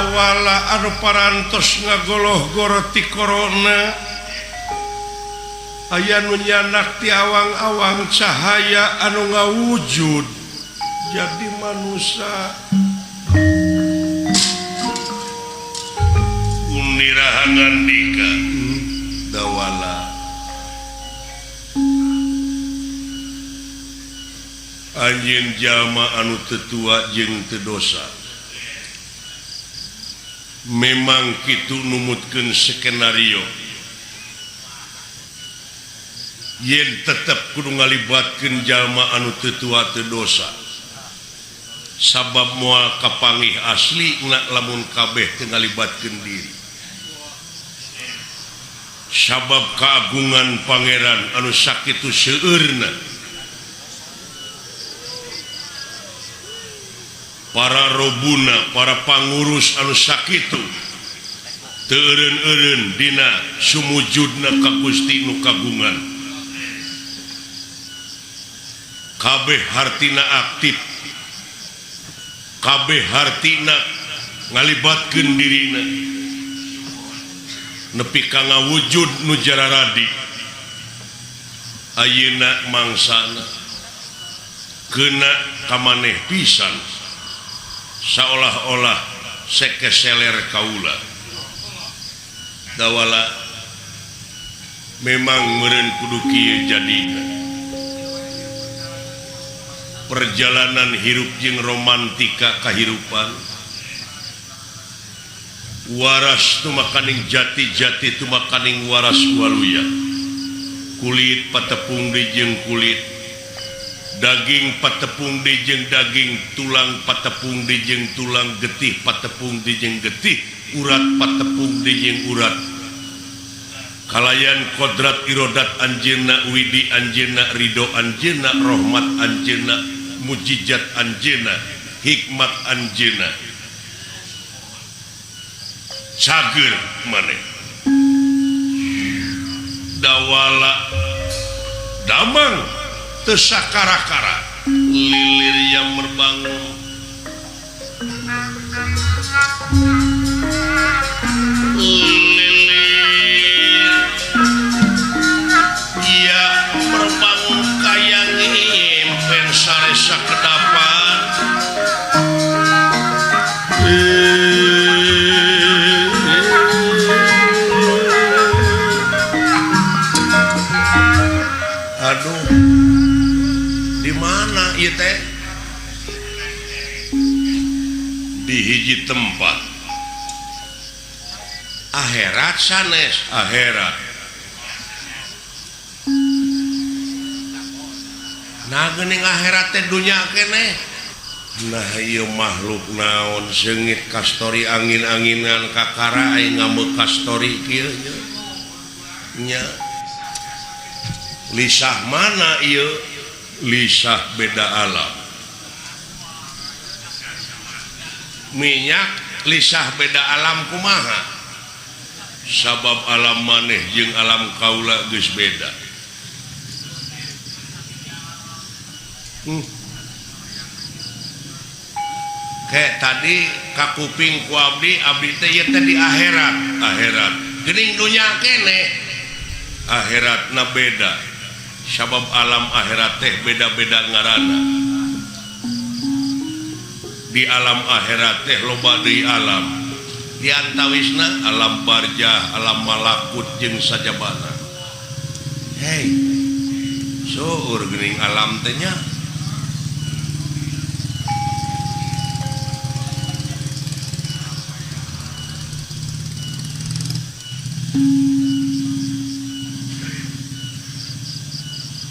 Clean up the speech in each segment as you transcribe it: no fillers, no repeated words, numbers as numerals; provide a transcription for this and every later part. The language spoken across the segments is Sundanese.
Dawala anu parantos ngagoloh-goro ti korona aya nu nyanak ti awang-awang cahaya anu ngawujud jadi manusia. Uniraha ngandika Dawala anjeun jalma anu teu tua jeung teu dosa. Memang kitu numutkeun skenario yen tetep kudu ngalibatkeun jalma anu teu tua teu dosa sabab moal kapanggih asli na lamun kabeh teu ngalibatkeun diri sabab keagungan pangeran anu sakitu seueurna para robuna para pangurus anu sakitu teu eureun-eureun dina sumujudna ka Gusti nu kagungan kabeh hartina aktif kabeh hartina ngalibatkeun dirina nepi ka ngawujud nu jararadi ayeuna mangsana keuna ka maneh pisan seolah-olah sekeseler kaula. Dawala memang meureun kudu kieu jadina perjalanan hirup jeung romantika kahirupan waras tumakaning jati-jati tumakaning waras waluya kulit patepung deui jeung kulit daging patepung deui jeung daging tulang patepung deui jeung tulang getih patepung deui jeung getih urat patepung deui jeung urat kalayan kodrat irodat anjeunna widi anjeunna ridho anjeunna rahmat anjeunna mujizat anjeunna hikmat anjeunna cager maneh Dawala damang teu sakara-kara lilir yang merbangun lilir ia merbangun kaya ngimpen saresa kedapan. Aduh, di mana ieu teh? Di hiji tempat akhirat sanes akhirat. Nah geuning akhirat teh dunya keneh. Nah ieu makhluk naon seungit kastori angin-anginan kakara aing ngameuk kastori kieu nya. Nya lisah mana ieu? Lisah beda alam. Minyak lisah beda alam kumaha? Sabab alam maneh jeung alam kaula geus beda. Kayak tadi kakuping ku abdi, abdi teh ieu teh di akhirat, akhirat. Geuning dunya keneh. Akhiratna beda. Sabab alam akhirat teh beda-beda ngaranna. Di alam akhirat teh loba deui alam. Di antawisna alam barjah, alam malakut jeung sajabana. Hei. Seueur geuning alam teh nya.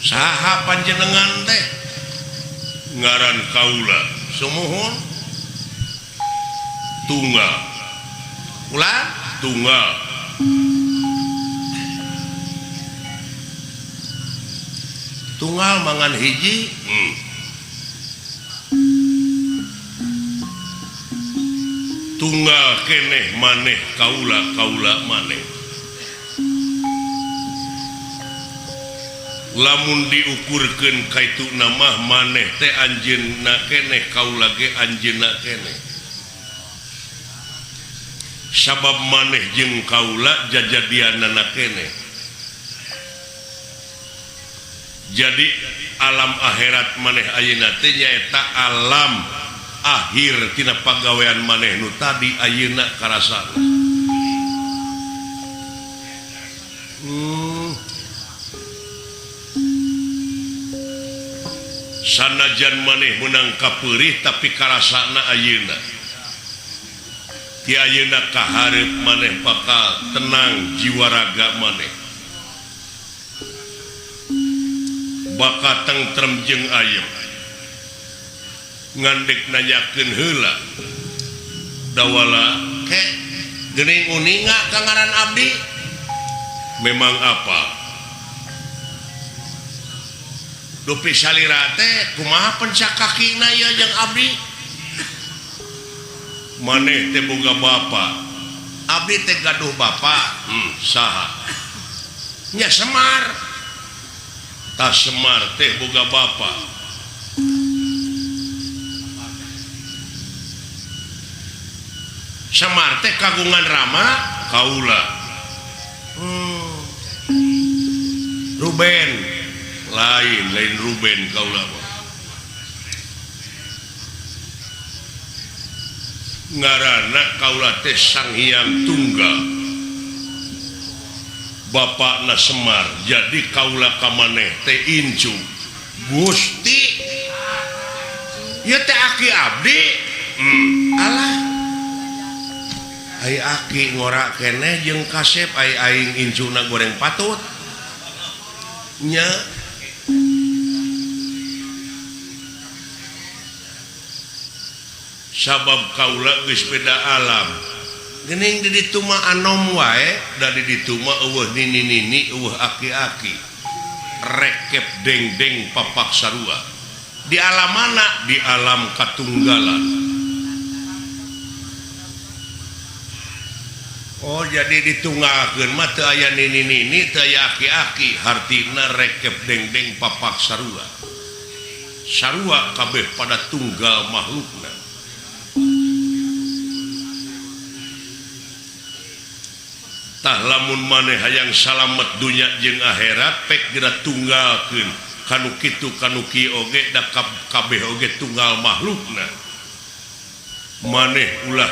Saha panjenengan teh? Ngaran kaula sumuhun tunggal. Ulah tunggal. Tunggal mangan hiji. Tunggal keneh maneh kaula kaula maneh. Lamun diukurkeun kaitu nama maneh teh anjeunna keneh kaula ge anjeunna keneh. Sabab maneh jeung kaula jajadianana keneh. Jadi alam akhirat maneh ayeuna teh nyaeta alam akhir tina pagawean maneh nu tadi ayeuna karasana. Sanajan maneh meunang kapeurih tapi karasana ayeuna. Ti ayeuna kahareup maneh bakal tenang jiwa raga maneh. Bakal tentrem jeung ayem. Ngandek nanyakeun heula. Dawala ke geuning uninga ka ngaran abdi. Memang apa? Dupi salira teh kumaha pencak kakina ieu jeung abdi? Maneh teh boga bapa. Abdi teh gaduh bapa. Saha? Nya Semar. Tah Semar teh boga bapa. Semar teh kagungan rama kaula. Ruben lain lain Ruben kaula mah. Ngaranna kaula teh Sang Hyang Tunggal. Bapakna Semar jadi kaula ka maneh teh incu. Gusti ieu teh aki abdi. Alah. Ai aki ngora keneh jeung kasep ai aing incuna goreng patut. Nya sabab kaula geus beda alam. Geuning di ditu mah anom wae, da di ditu mah eueuh nini-nini, eueuh aki-aki. Rekep deng-deng papak sarua. Di alam mana? Di alam katunggalan. Oh jadi ditunggalkeun mah teu aya nini-nini, teu aya aki-aki, hartina rekep deng-deng papak sarua. Sarua kabeh pada tunggal makhlukna. Tah lamun maneh hayang salamet dunya jeung akhirat pek geura tunggalkeun kanu kitu kanu kieu oge da kabeh oge tunggal makhlukna. Maneh ulah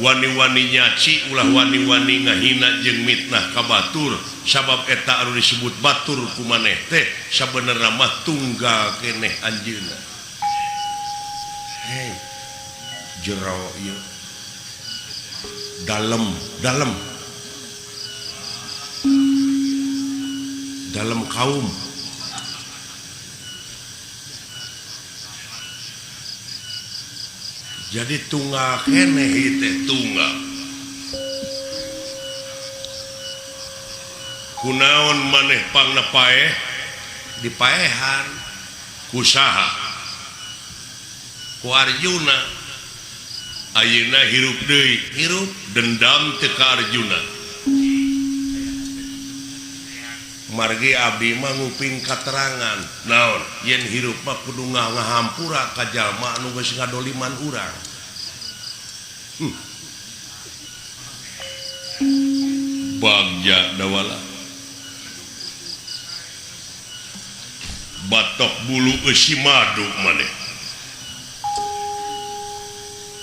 wani-wani nyaci, ulah wani-wani ngahina jeung mitnah ka batur, sabab eta anu disebut batur ku maneh teh sabenerna mah tunggal keneh anjeunna. Hei, jero ieu. Dalem, dalem. Dalam kaum. Jadi tunggal keneh ieu teh tunggal. Kunaon maneh pangna paeh dipaehan ku saha? Ku Arjuna. Ayeuna hirup deui, hirup dendam teu ka Arjuna. Margi abdi mah nguping katerangan naon yen hirup mah kudu ngahampura ka jalma anu geus ngadoliman urang. Bagja dawala. Batok bulu eusi madu maneh.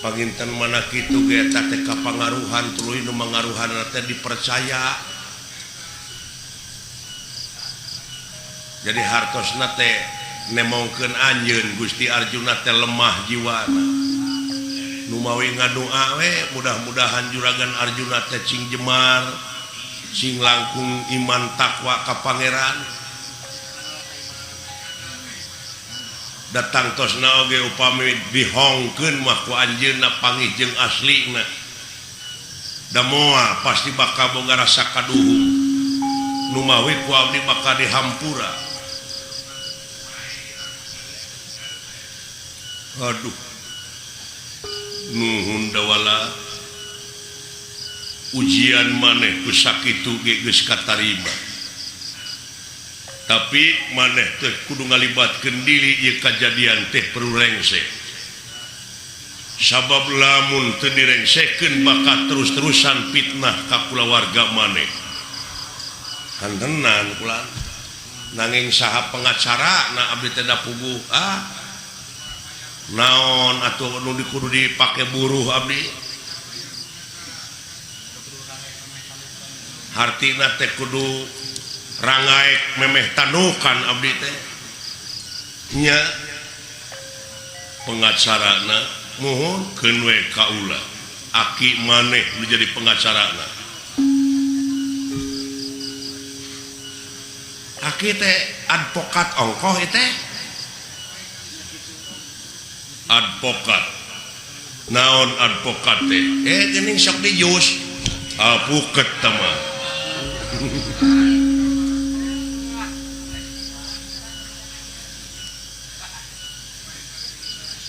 Panginten mana kitu ge eta teh kapangaruhan tuluy nu mangaruhanna teh dipercaya. Jadi hartosna teh nemongkeun anjeun Gusti Arjuna teh lemah jiwana. Nu mawi ngadua we mudah-mudahan juragan Arjuna teh cing jemar, cing langkung iman takwa ka pangeran. Datang tosna oge upami dihongkeun mah ku anjeunna pangih jeung aslina. Da moal pasti bakal boga rasa kaduhung. Nu mawi ku abdi bakal dihampura. Aduh. Nuhun dawala. Ujian maneh ku sakitu ge geus katarima. Tapi maneh teh kudu ngalibatkeun diri ieu kajadian teh perlu rengse. Sabab lamun teu direngsekeun bakal terus-terusan fitnah ka kulawarga maneh. Kantenan kula nanging saha pengacara na abdi teh da puguh ah naon atuh nu kudu dipake buruh abdi. Hartina teh kudu rangaek memeh tanukan abdi teh nya pengacarana muhun keun we kaula aki maneh nu jadi pengacarana aki teh advokat ongkoh teh advokat naon advokat teh geuning sok dijus alpuket teh mah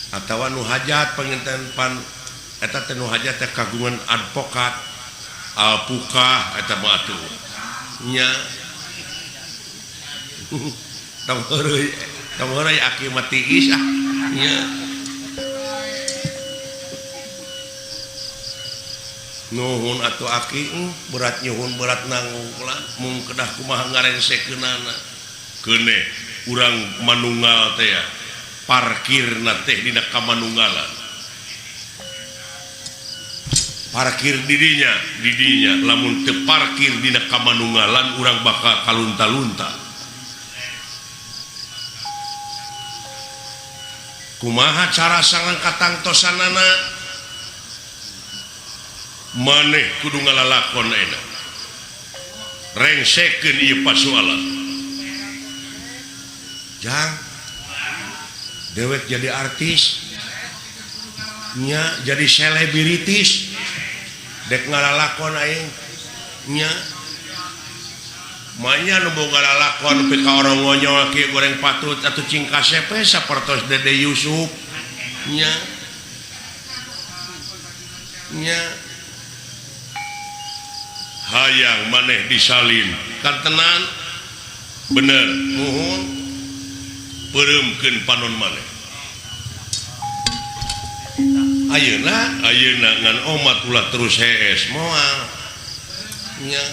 atawa nu hajat panginten pan eta teh nu hajat teh kagungan advokat alpukah eta mah atuh nya tong heureuy aki mah tiis ah nya nuhun atuh aki berat nyuhun berat nanggung kula mung kedah kumaha ngarengsekeunana keuneh urang manunggal teh ya parkirna teh dina kamanunggalan parkir didinya didinya lamun teu parkir dina kamanunggalan urang bakal kalunta-lunta kumaha cara sangang katangtosanana maneh kudu ngalalakon enak rengsekeun ieu pasualan jang dewek jadi artis nya jadi selebritis dek ngalalakon aing nya manya nu boga lalakon nepi ka orang ngonyol kieu goreng patut atuh cing kasepe sapertos Dede Yusuf nya nya hayang maneh disalin kantenan bener muhun peureumkeun panon maneh ayeuna ayeuna ngan omat ulah terus hees moal nya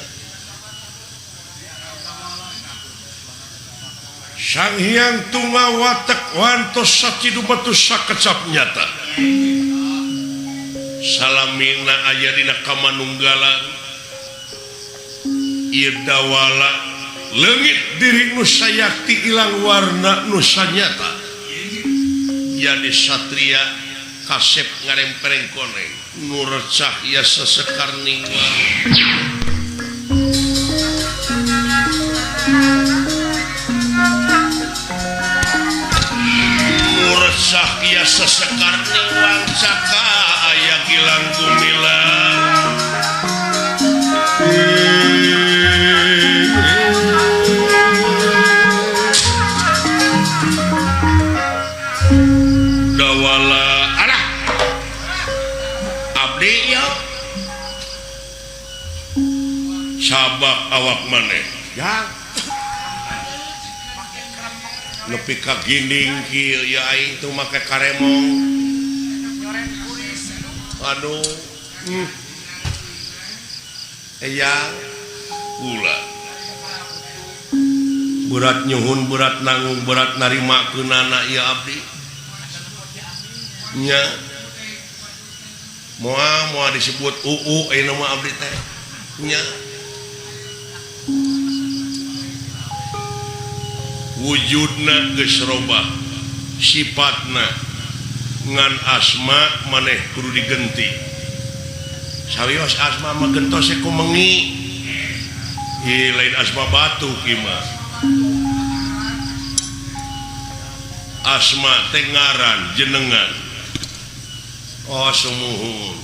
Sang Hyang Tungawatek wantos sacidu batu sakecap nyata salamina aya dina kamanunggalan ieu dawala leungit diri nu sayakti ilang warna nu sanyata jadi satria kasep ngarempereng koneng nu recah ya sesekar ningwang nu recah ya sesekar ningwang caka aya gilang gumilang dawala alah abdi ya sabak awak maneh ya nepi ka ginding kieu ya aing tuh make karemong aduh eyang gula berat nyuhun berat nanggung berat narimakeunana ieu abdi nya moal moal disebut uu ayeuna mah abdi teh nya wujudna geus robah sifatna ngan asma maneh kudu digenti sawios asma mah gentos ku mengi ieu lain asma batu ieu mah asma teh ngaran jenengan oh sumuhun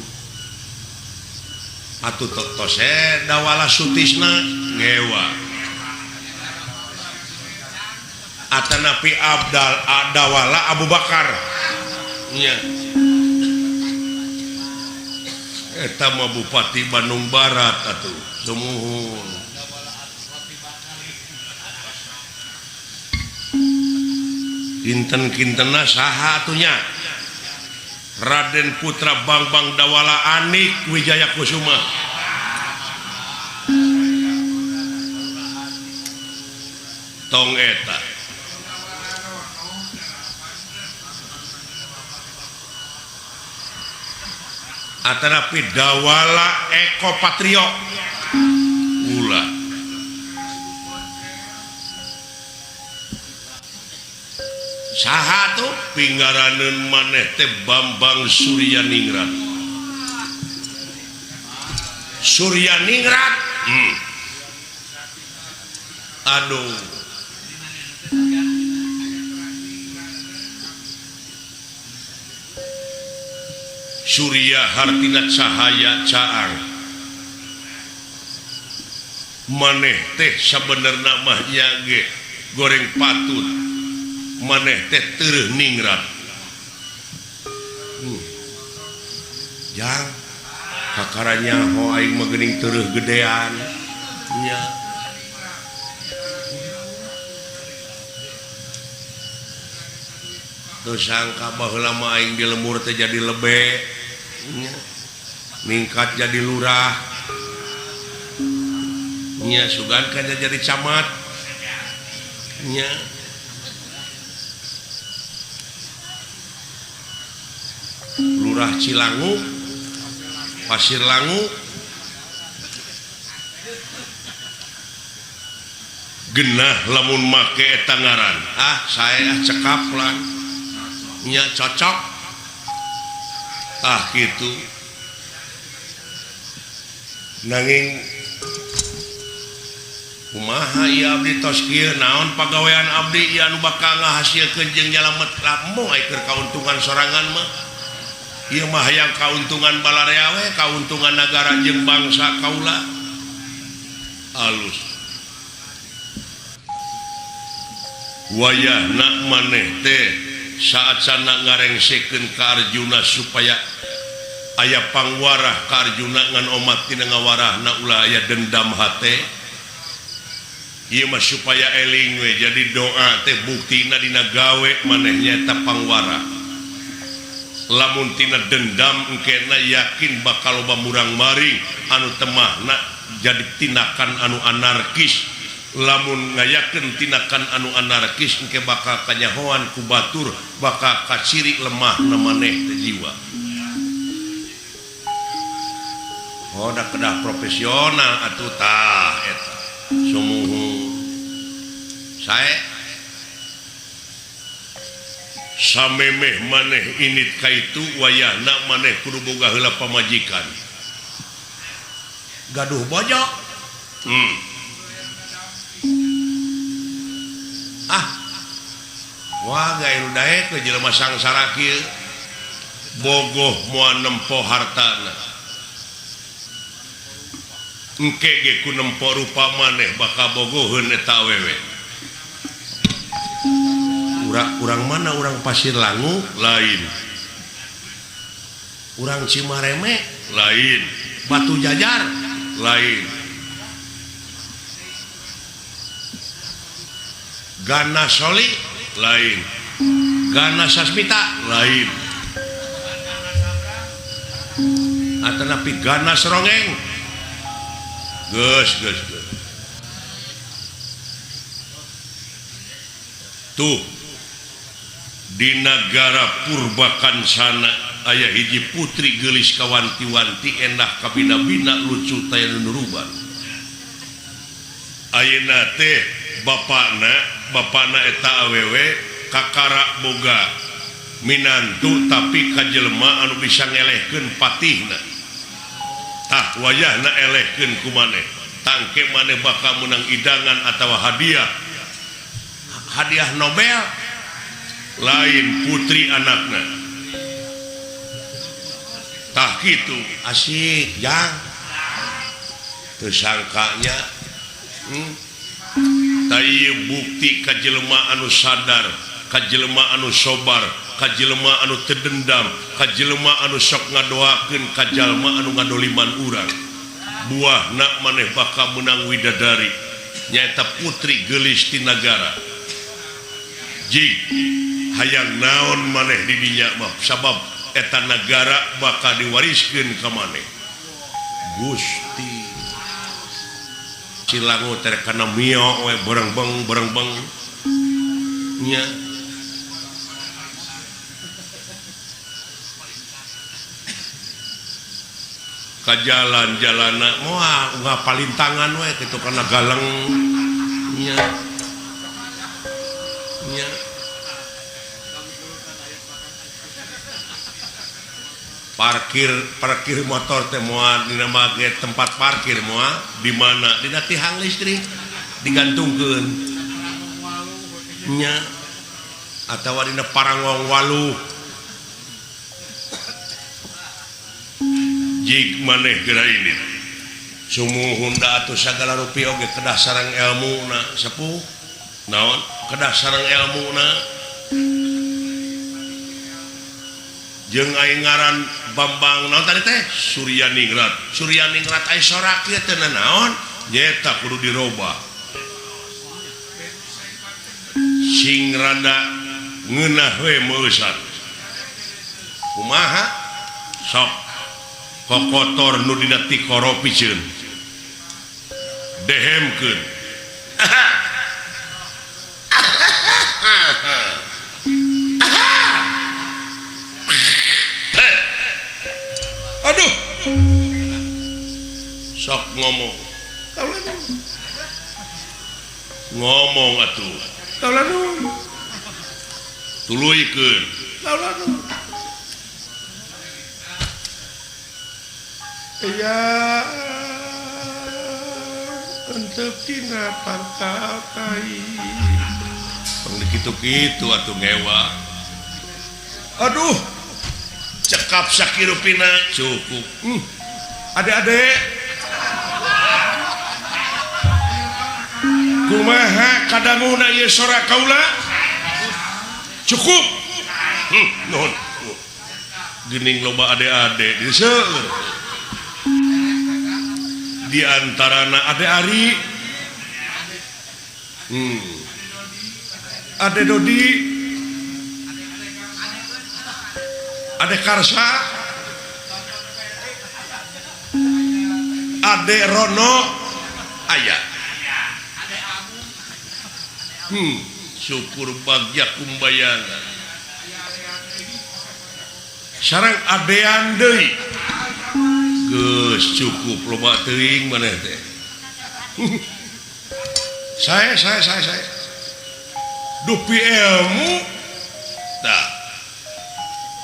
atuh tos dawala sutisna ngewa atanapi Abdal Adawala Abu Bakar nya eta mah Bupati Bandung Barat atuh sumuhun kinten-kintena saha atuh nya Raden Putra Bangbang Dawala Anik Wijaya Kusuma. Tong eta. Atanapi Dawala Eko Patrio. Ulah. Saha tuh pinggaraneun maneh teh Bambang Suryaningrat. Suryaningrat. Aduh. Surya hartina cahaya caang. Maneh teh sabenerna mah nya ge goreng patut. Maneh teh teureun ningrat. Jang kakara nyaho aing mah geuning teureun gedean. Nya. Teu sangka baheula mah aing di lembur teh jadi lebe. Nya. Ningkat jadi lurah. Nya sugan kan jadi camat. Nya. Lurah Cilangu, Pasir Langu, genah lamun make eta ngaran. Ah, saya cekap lah. Nya cocok. Ah gitu. Nanging kumaha ieu abdi tos kieu naon pagawean abdi ieu anu bakal ngahasilkeun jeung nyalamet lamun aya keur kauntungan sorangan mah. Ieu mah hayang kauntungan balarea we, kauntungan nagara jeung bangsa kaula. Alus. Wayahna maneh teh saat sana ngarengsekeun ka Arjuna supaya aya pangwarah ka Arjuna ngan omat tina ngawarahna ulah aya dendam hate. Ieu mah supaya eling we, jadi doa teh buktina dina gawe maneh nyaeta pangwarah. Lamun tina dendam engkena yakin bakal loba murang maring anu temahna jadi tindakan anu anarkis. Lamun ngayakeun tindakan anu anarkis engke bakal kanyahoan ku batur, bakal kaciri lemah na maneh teh jiwa. Oh da kedah profesional atuh tah eta. Sumuhun. Sae samemeh maneh init ka itu wayahna maneh kudu boga heula pamajikan. Gaduh bojo. Ah. Wah gae nu daek we jelema sangsara kieu. Bogoh moal nempo hartana. Engke ge ku nempo rupa maneh bakal bogoheun eta awewe. Urang mana urang Pasir Langu lain, urang Cimareme lain, Batu Jajar lain, Gana Soli lain, Gana Sasmita lain, atanapi Gana Serongeng. Geus geus geus. Tuh di nagara Purbakansana aya hiji putri geulis kawanti-wanti endah kabina-bina lucu taya nuruban. Ayeuna teh bapana eta awewe kakara boga minantu tapi ka jelema anu bisa ngelehkeun patihna. Tah wayahna elehkeun ku maneh. Tangke maneh bakal meunang idangan atawa hadiah. Hadiah Nobel lain putri anakna. Tah kitu asik jang. Teu sangkanya tah ieu bukti ka jelema anu sadar, ka jelema anu sobar, ka jelema anu teu dendam, ka jelema anu sok ngadoakeun ka jalma anu ngadoliman urang. Buahna maneh bakal meunang widadari nyaeta putri geulis ti nagara. Jig hayang naon maneh di dinya mah sabab eta nagara bakal diwariskeun ka maneh. Gusti Silangu teh kana mio we berengbeng berengbeng nya. Ka jalan-jalana moal ngapalintangan we kitu kana galeng nya. Nya. Parkir motor teh moal dina make tempat parkir moal di mana dina tihang listrik digantungkeun nya atawa dina parangong waluh jig maneh geura ini sumuhun da atuh sagala rupi oge kedah sareng elmuna sepuh naon kedah sareng elmuna jeung aing ngaran Bambang naon tadi teh Suryaningrat Suryaningrat aya sorak ieu teh naon nyaeta kudu dirobah sing rada ngeunah we meusan kumaha sok kokotor nu dina tikoro piceun dehemkeun aduh sok ngomong ngomong atuh tuluykeun ya untuk tina pangkal tai pang kitu-kitu atuh ngewa aduh cekap sakirupina cukup. Adek-adek kumaha kadanguna ieu sora kaula cukup. Nuhun geuning loba ade-ade di seueur di antarana ade Ari, ade Dodi, ade Karsa, ade Rono aya. Syukur bagya kumbayana sareng adean deui geus cukup loba teuing maneh teh. Saya dupi ilmu tah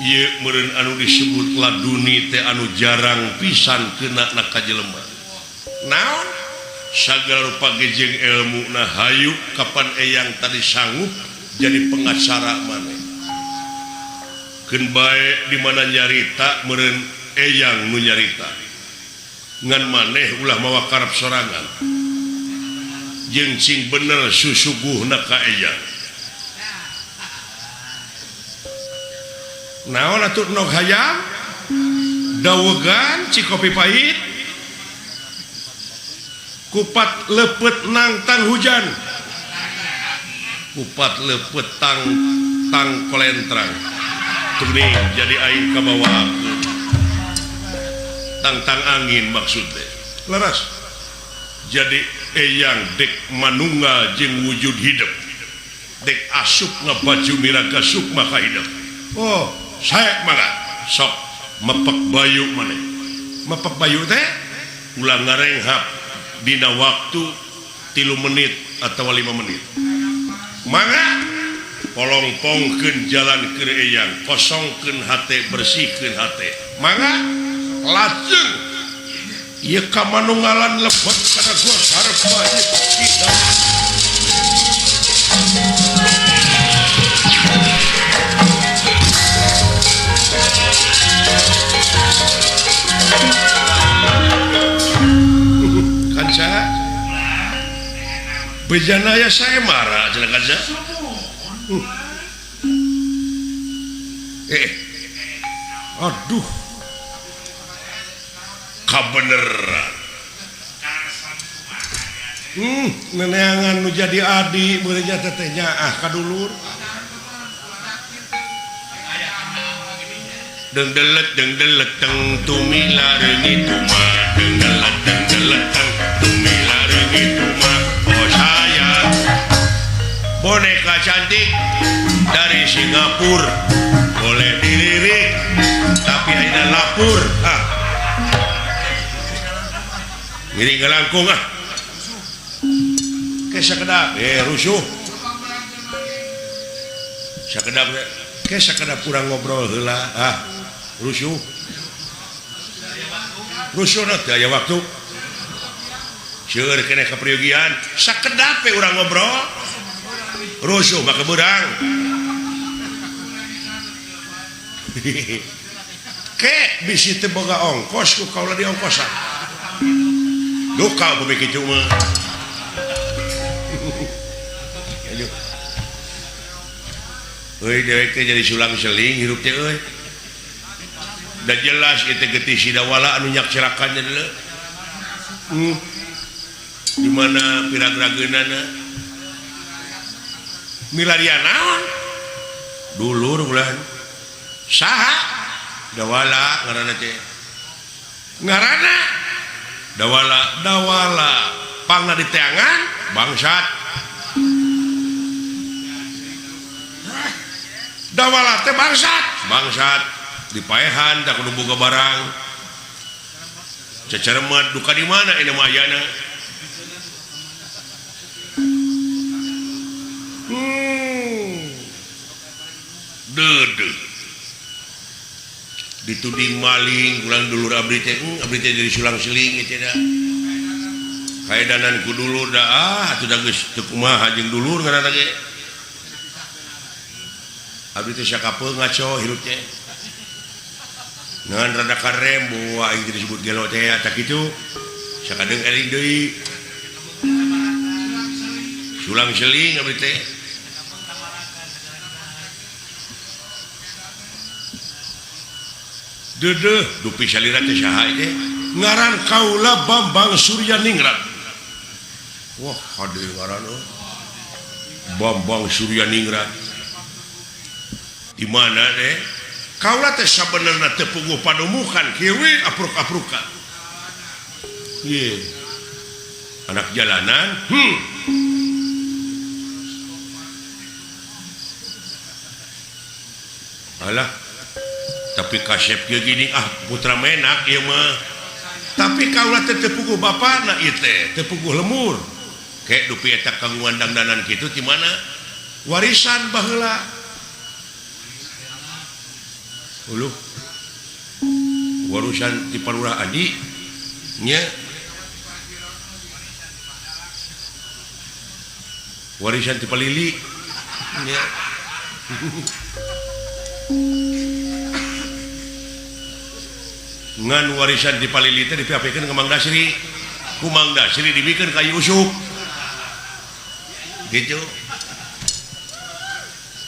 ieu meureun anu disebut laduni teh anu jarang pisan kena na ka jelema. Naon sagala rupa ge jeung ilmu na hayu kapan eyang tadi sanggup jadi pengacara maneh. Keun bae di mana nyarita meureun eyang nu nyarita ngan maneh ulah mawa karep sorangan jeung sing bener susuguhna ka eyang. Naon atuh nog hayam dawegan cikopi pahit kupat lepet nangtang hujan kupat lepet tang tang kolentrang tuning jadi aing kabawakeun tangtang angin maksudnya leres jadi eyang dek manunggal jeung wujud hidup dek asup ngabaju miraga sukma ka hidup. Oh saya mangga sok mepek bayu maneh mepek bayu teh ulah ngarenghap dina waktu 3 menit atau 5 menit mangga polongpongkeun jalan keur eyang kosongkeun hate bersihkeun hate mangga lajeng ieu ka manunggalan lebet kana gua sarep bae kita. Kanca bejana ya saya marah cenah kanca. Aduh kabeneran. Neneangan nu jadi adi beureunya teh teh nyaah ka dulur. Deng delet deng delet teng tumila reungit tuma deng delet deng delet teng tumila reungit tuma. Oh saya boneka cantik dari Singapura boleh dilirik tapi ayeuna lapur ah. Ngiring ngalangkung ah. Ke sakedap rusuh. Sakedap ke sakedap kurang ngobrol heula ah. Rusuh. Rusuh na teu aya waktu. Seueur keneh kapriogian sakedap we urang ngobrol. Rusuh mah kebeurang. Ke bisi teu boga ongkos ku kaula diongkosan. Duka upami kitu mah. Aduh. Euy dewek teh jadi sulang seling hirup teh euy. Da jelas ieu teh getih sidawala anu nyakserakan nya deuleu. Di mana piragrageunana? Milaria naon? Dulur ulah. Saha? Dawala ngaranna teh. Ngaranna? Dawala, dawala. Pangna diteangan bangsat. Dawala teh bangsat, bangsat. Dipaehan tak kudu boga barang. Ceceremet duka di mana ini mah ayana. Deudeuh. Dituding maling ulang dulur abdi teh, abdi teh jadi sulang seling ieu teh da. Kaedanan ku dulur da ah atuh da geus teu kumaha jeung dulur ngaranna ge. Abdi teh sakapeung ngaco hirup teh. Ngan rada karem boa aing teh disebut gelo teh tah kitu. Sakadeung eling deui. Sulang seling abdi teh. Dedeh dupi salira teh saha teh? Ngaran kaula Bambang Suryaningrat. Wah, hade ngaran euy. Bambang Suryaningrat. Di mana teh? Kaula teh sabenerna teu puguh padumukan kieu we apruk-aprukan. Ye. Anak jalanan. Alah. Tapi kasep kieu gini ah putra menak ieu mah. Tapi kaula teh teu puguh bapana ieu teh, teu puguh lemur. Ke dupi eta kagungan dangdanan kitu ti mana? Warisan baheula. Uluh. Warisan ti Parurah Adi nya. Warisan ti Palili nya. Ngan warisan di Palili teh dipiapikeun ka Mang Dasri. Ku Mang Dasri dibikeun ka Yusuf. Gitu.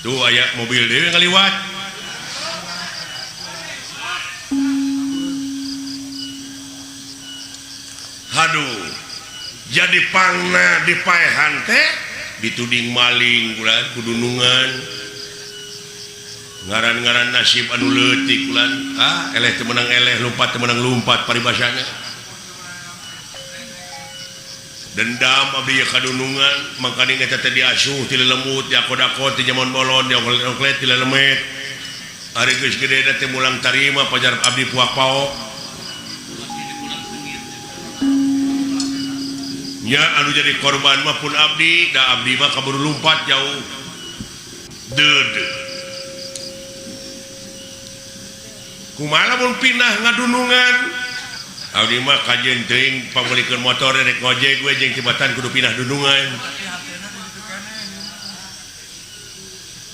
Tuh aya mobil deui ngaliwat. Haduh. Jadi pangna dipaehan teh dituding maling bulan kudunungan. Ngaran-ngaran nasib anu leutik bulan ah eleh teu meunang eleh lumpat teu meunang lumpat paribasana. Dendam abdi kadunungan mangkaning eta teh diasuh ti lelembut diakod-akod ti jaman bolon diongklet-ongklet ti lelemet. Ari geus gede teh mulang tarima pajar abdi puak paok. Nya anu jadi korban mah pun abdi da abdi mah kaburu lumpat jauh. Deudeuh. Kumaha lamun pindah ngadunungan? Abdi mah kajeun teuing pangmeulikeun motor rek ngojek we jeung tibatan kudu pindah dunungan.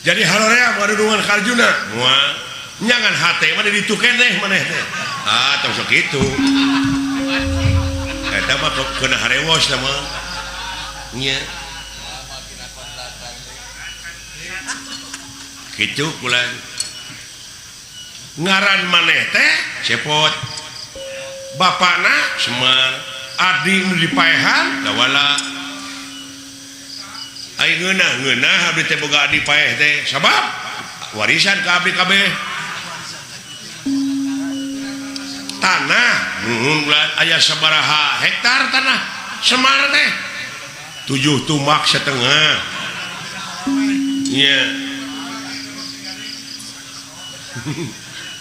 Jadi haroream ngadunungan ka Arjuna. Moal nyangan hate mah di ditu keneh maneh teh. Ah tong sok kitu. Eta mah keuna harewos tah mah. Nya. Kitu bulan. Ngaran maneh teh cepot. Bapana Semar, adi nu dipaehan Dawala. Ai ngeunah-ngeunah abdi teh boga adi paeh teh sabab warisan ka abdi kabeh. Tanah nuhun aya sabaraha hektar tanah Semar teh 7 tumak setengah. Nya.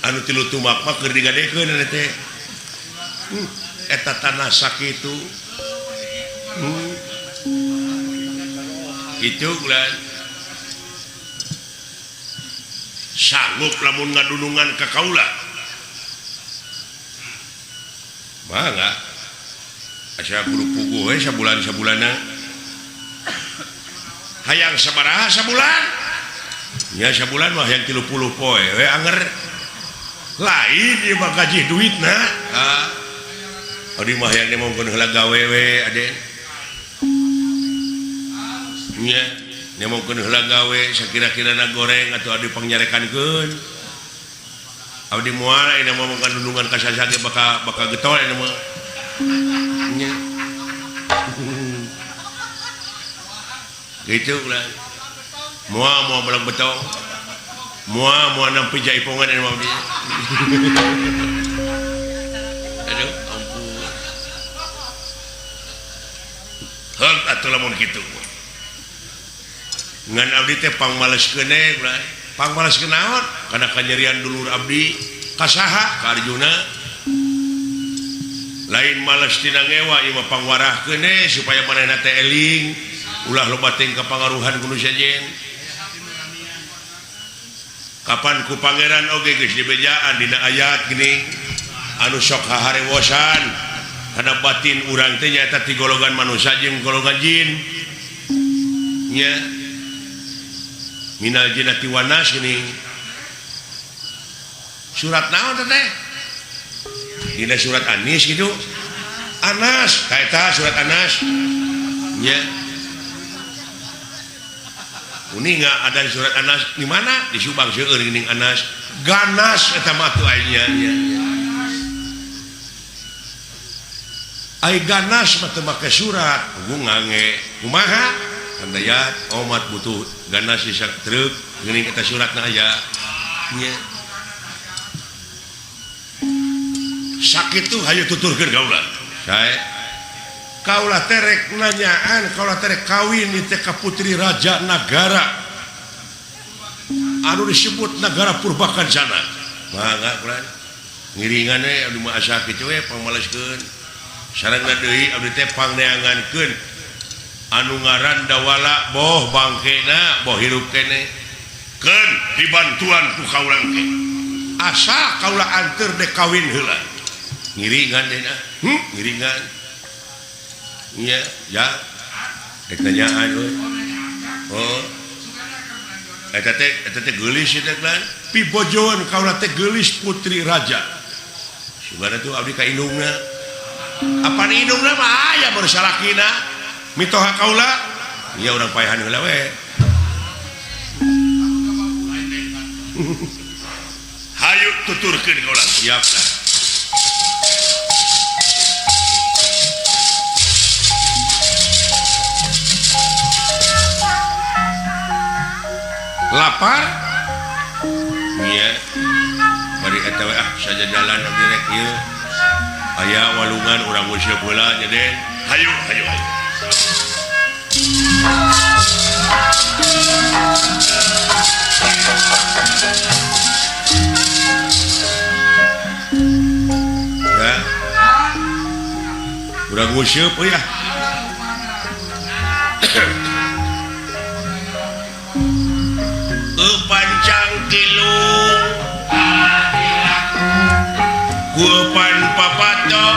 Anu 3 tumak mah keur digadekeun teh. Eta tanah sakitu. Kitu ulah. Sanggup lamun ngadunungan ka kaula. Mangga. Asa kudu puguh we sabulan-sabulanna. Hayang sabaraha sabulan? Nya sabulan mah hayang 30 poe we anger. Lain ieu mah gaji duitna. Ah. Abdi mah hayang nemongkeun heula gawe we aden. Nya nemongkeun heula gawe sakira-kirana goreng atuh abdi pangnyarekankeun. Abdi moal ayeuna mah mongkeun dundungan ka saha ge bakal getol ayeuna mah. Nya. Gitu lah. Moal moal belang betong. Moal moal nampi jaipongan ayeuna mah abdi. Aduh ampun. Heug atuh lamun kitu. Ngan abdi teh pangmaleskeun we, pangmaleskeun naon? Kana kanyerian dulur abdi ka saha? Ka Arjuna. Lain males tina ngewa ieu mah pangwarahkeun we supaya manehna teh eling, ulah loba teuing kapangaruhan ku nu sejen. Kapan ku pangeran oge geus dibejaan dina ayat geuning anu sok haharewosan kana batin urang teh nyaeta ti golongan manusia jeung golongan jin. Nya minal jinnati wan nas geuning. Surat naon teh? Dina surat Anis gitu. Anas, ka eta surat Anas. Nya. Uninga ada surat Anas di mana? Di Subang seueur geuning Anas. Ganas eta mah atuh aya nya. Ai ganas mah teu make surat, kudu ngange. Kumaha? Tandayat omat butuh ganas di truk geuning eta suratna aya. Nya. Sakitu hayu tuturkeun kaula. Sae. Kaula terek nanyaan, kaula terek kawin di teh ka putri raja nagara. Anu disebut nagara Purbakancana. Mangga kula. Ngiringan we abdi mah asa kitu we pangmaleskeun. Sarengna deui abdi teh pangneangankeun anu ngaran Dawala boh bangkena boh hirup keneh. Keun dibantuan ku kaula engke. Asa kaula anteur dek kawin heula. Ngiringan deui nah. Ngiringan. Iya, ya. Rek nanyaan we. Oh. Eta teh geulis eta teh. Pibojoan kaula teh geulis putri raja. Sugana tuh abdi ka indungna. Apan indungna mah aya baru salakina. Mitoha kaula? Iya urang paehan heula we. Hayu tuturkeun kaula. Siap lah. Lapar? Iya. Bari eta we ah saja jalan abdi rek ieu. Aya walungan urang nguseup heula nya Den. Hayu hayu hayu. Ya. Urang nguseup euy ah. Pancang kilung kupan papato